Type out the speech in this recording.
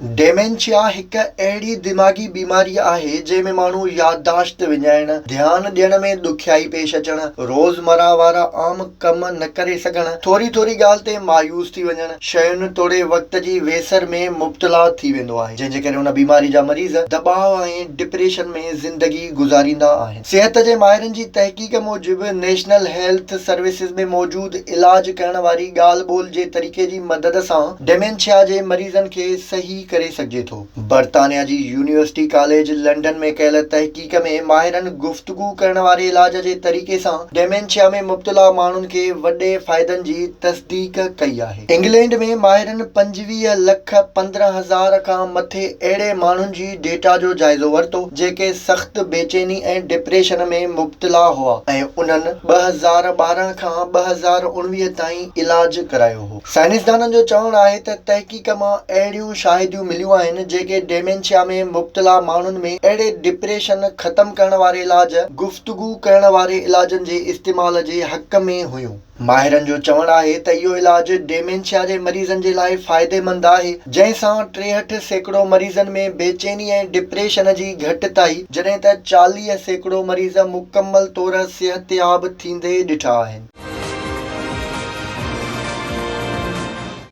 Dementia هڪ اهڙي دماغي بيماري آهي جنهن ۾ ماڻهو يادداشت وڃائڻ، ڌيان ڏيڻ ۾ ڏکيائي پيش اچڻ، روزمره وارا عام ڪم نه ڪري سگهڻ، ٿوري ٿوري ڳالهه تي مايوس ٿي وڃڻ، شين توڙي وقت جي ويسر ۾ مبتلا ٿي ويندو آهي جنهن جي ڪري ان بيماري جا مريض دٻاء ۽ ڊپريشن ۾ زندگي گذاريندا آهن. صحت جي ماهرن جي تحقيق موجب نيشنل هيلٿ سروسز ۾ موجود علاج ڪرڻ واري ڳالهه ٻولهه جي طريقي جي مدد سان ڊيمينشيا جي مريضن کي صحيح ڪري سگهجي ٿو. برطانيا جي يونيورسٽي ڪاليج لنڊن ۾ ڪيل تحقيق ۾ ماهرن گفتگو ڪرڻ واري علاج جي طريقي سان ڊيمينشيا ۾ مبتلا ماڻهن کي وڏي فائدن جي تصديق ڪئي آهي. انگلينڊ ۾ ماهرن 25 لک 15 هزار کان مٿي اهڙي ماڻهن جي ڊيٽا جو جائزو ورتو جيڪي سخت بيچيني ۽ ڊپريشن ۾ مبتلا هئا ۽ انهن 2012 کان 2019 تائين علاج ڪرايو هو. سائنسدانن جو چوڻ آهي ته تحقيق مان اهڙيون شاهديون مليون آهن جيڪي ڊيمينشيا ۾ مبتلا ماڻهن ۾ اهڙي ڊپريشن ختم ڪرڻ واري علاج، گفتگو ڪرڻ واري علاجن جي استعمال جي حق ۾ هيون. ماهرن جو چوڻ آهي ته اهو علاج ڊيمينشيا جي مريضن جي لاء فائديمند آهي جنهن سان 63% مريضن ۾ بيچيني ۽ ڊپريشن جي گهٽتائي جڏهن ته 40% مريض مڪمل طور صحتياب ٿيندي ڏٺا آهن.